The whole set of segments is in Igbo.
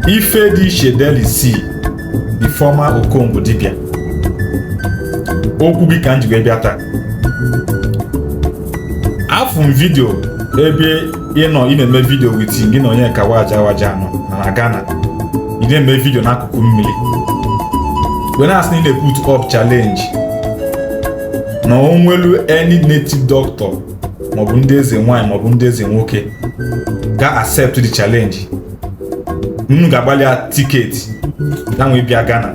Ife dị iche Deli, the former Okongwu dibịa, okwu gị ka m ji wee bịa taa. Afụ m video ebe ị nọ, ị na-eme video with gị na onye ka waja waja nọ na Ghana. Ị na-eme video n'akụkụ mmiri wee na-asị na ị na-put up challenge na o nwelu any native doctor, maọbụ ndị eze nwanyị, maọbụ ndị eze nwoke ga accept the challenge, unu ga-agbalị ya ticket ya nwee bịa Ghana.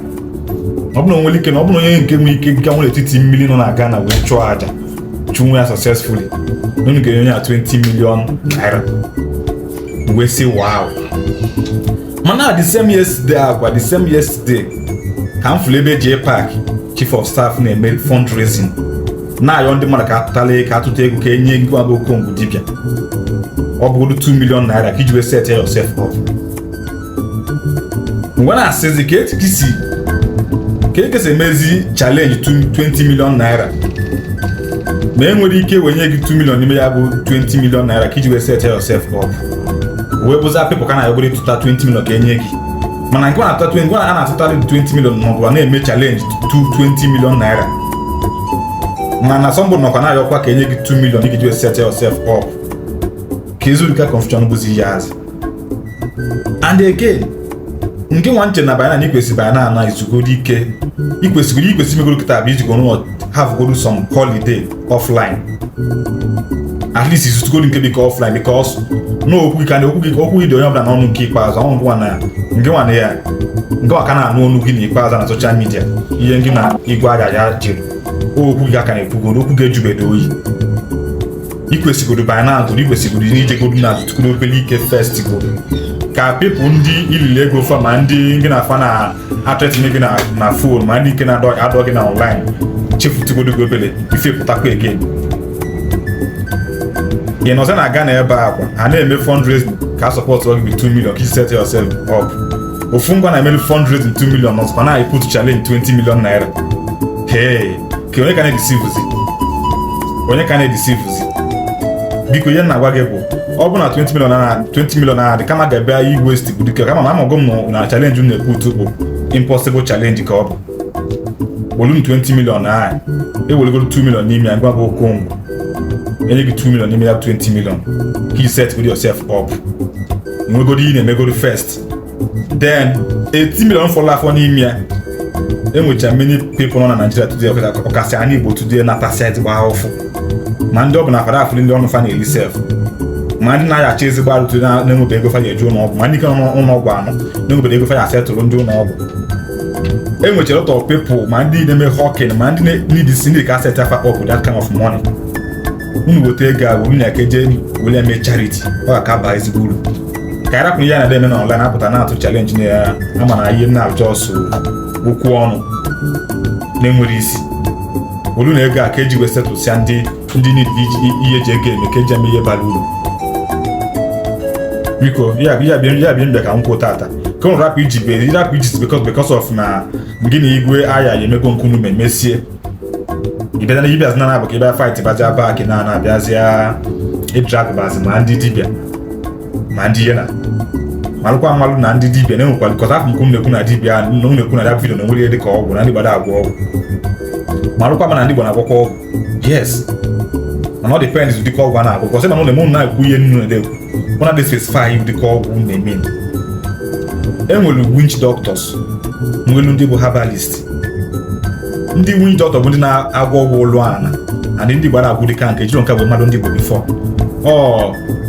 Ọ bụrụ na o nwere ike, na ọ bụrụ na onye nke nwere ike ga nwere etiti mmiri nọ na Ghana wee chụọ aja chụnwe ya successfully, unu ga-enye ya 20 million naira. Wee sị wow. Mana the same yesterday, agwa the same yesterday ka m fụrụ ebe J Park, chief of staff, na-eme fundraising, na-ayọ ndị mmadụ ka atụtala, ka atụta ego ka enye ngwa bụ Okongwu dibịa, ọ bụrụ 2 million naira ka iji wee set yourself up. Mgbe na-asịzi ka esi ka ekesi emezi challenge 20 million naira, ma e nwere ike wenye gị 2 million n'ime ya bụ 20 million naira ka iji wee set yourself up, wee bụza people ka na-ayọgoro ịtụta 20 million ka enye gị. Mana nke na-atụta 20, a na-atụtarị 20 million, maọbụ na-eme challenge 20 million naira, mana somebody nọkwa na-ayọkwa ka enye gị 2 million iji wee set yourself up, ka ezurika confusion bụzi ihe azị. And again, nke nwa nche na banye na ikwesị banye na ana izugoro ike, ikwesịgoro ikwesị imegoro kịta bụ ijigoro n'ụlọ, have goro some holiday offline, at least izutugoro nke biko offline, because na okwu gị ka na okwu gị, okwu gị dị onye ọbụla n'ọnụ. Nke ikpeazụ ọnwụ nwa na nke nwa na ya nke nwa ka na-anụ ọnụ gị n'ikpeazụ na social media, ihe gị na igwe aja ya jiri okwu gị aka na-ekwugoro, okwu gị ejubedo oyi. Ikwesịgoro banye na agụrụ, ikwesịgoro n'ijegodo na tukuru obere ike first go, ka people ndị ilili ego fa, ma ndị gị na fa na a-threaten gị na phone, ma ndị nke na-adọ adọ gị na online, chefutugodo gị obere ife, pụtakwa again. Ị nọzi na Ghana ebe a kwa ha na-eme fundraising ka a support gị with 2 million ka iji set yourself up. Ofu ngwa na-emelu fundraising 2 million, nọzikwa na put challenge 20 million naira. Hey, ka onye ka na-edeceive, onye ka na-edeceive? Biko, ihe m na-agwa gị bụ, ọ bụ na 20 million na 20 million na adị kama ga-ebe i waste bụ dike kama ma amago m na challenge m na-eput bụ impossible challenge ka ọ bụ. Wolu m 20 million na ewelegoro 2 million n'ime ya. Ngwa bụ Okongwu, enye gị 2 million n'ime ya 20 million ka you set yourself up, nwegoro ihe na-emegoro first, then 80 million fọrọ afọ n'ime ya. Enwecha many people nọ na Nigeria today, ọkasị anya Igbo today, na-atasị ezigbo ahụfụ, ma ndị ọ bụ na fara afụli ndị ọnụ fa na-eri sef, ma ndị na-ayacha ezigbo arụ today na-enwebe ego fa ga-eje ụlọ ọgwụ, ma ndị ike nọ n'ụlọ ọgwụ anọ na-enwebere ego fa ya asetụrụ ndị ụlọ ọgwụ. Enwechara lot of people, ma ndị na-eme hawking, ma ndị need si ndị ka set afa up with that kind of money. Unu weta ego a, wuru na keje were eme charity, ọ ga-aka baa ezigbo uru ka anyị rapụ ihe a na-eme na online, apụta na-atụ challenge na ya. Ama na ihe m na-achọ ọsọ okwu ọnụ na-enwere isi. Olu na ego a ka eji wee setụsịa ndị need ihe eji ego eme, ka eji eme ihe bara uru. Biko, ya bịa mbịa ka m kwuo tata ka unu rapụ iji be rapụ iji because of na gị na igwe aya ya emego nkunu ma emesie ịbịa na ibịazi na na-abụ ka ịbịa fight bazia back na na-abịazịa ịdrag bazi, ma ndị dibịa ma ndị ihe na malụkwa mmalụ na ndị dibịa na-enwekwa, because afọ m na-ekwu na dibịa na na-ekwu na ya video na nwere ihe dị ka ọgwụ na ndị gbada agwọ ọgwụ. Malụkwa ma na ndị Igbo na-agwọkwa ọgwụ, yes, mana ọ depends ụdịka ọgwụ a na-agwọ, because mana ụlọ na-ekwu ihe nnu na-ekwu mụ na specify ụdịka ọgwụ na-eme. Enwere witch doctors, nwelu ndị bụ herbalist. Ndị witch doctor bụ ndị na-agwọ ọgwụ ụlụ ana, and ndị Igbo na-agwụ dịka nke ejiro nke bụ mmadụ ndị Igbo before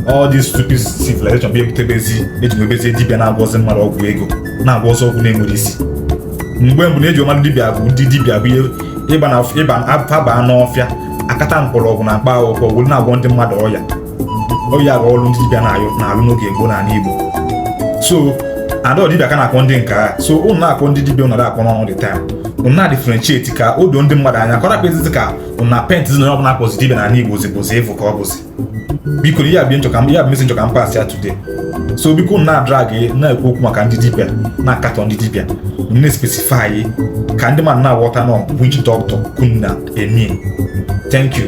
all this stupid civilization bụ ebutebezi eji nwebezie dibịa na-agwọzi mmadụ ọgwụ ego, na-agwọzi ọgwụ na-enwere isi. Mgbe mbụ na-eji mmadụ dibịa bụ ndị dibịa bụ ihe ịba na ịba aba n'ọfịa, akata mkpọrọgwụ na mkpa akwụkwọ were na-agwọ ndị mmadụ ọya. Ọya bụ ọrụ ndị dibịa na-alụ n'oge gboo n'ala Igbo. So ada dibịa ka na-akpọ ndị nke a. So unu na-akpọ ndị dibịa, unu na-akpọ n'ọnụ the time unu na-differentiate ka o doo ndị mmadụ anya, ka ọ rapụ ezizi ka unu na paint na onye ọbụla akpọzi dibịa n'ala Igbo bụzi ịvụ ka ọ bụzi. Biko, ihe abịa nchọ ka ihe abịa mesi nchọ ka m pass ya today. So biko, unu na-adrag na-ekwu okwu maka ndị dibịa, na-akatọ ndị dibịa, unu na-specify ka ndị mmadụ na-aghọta nọ which doctor kunu na-eme. Thank you.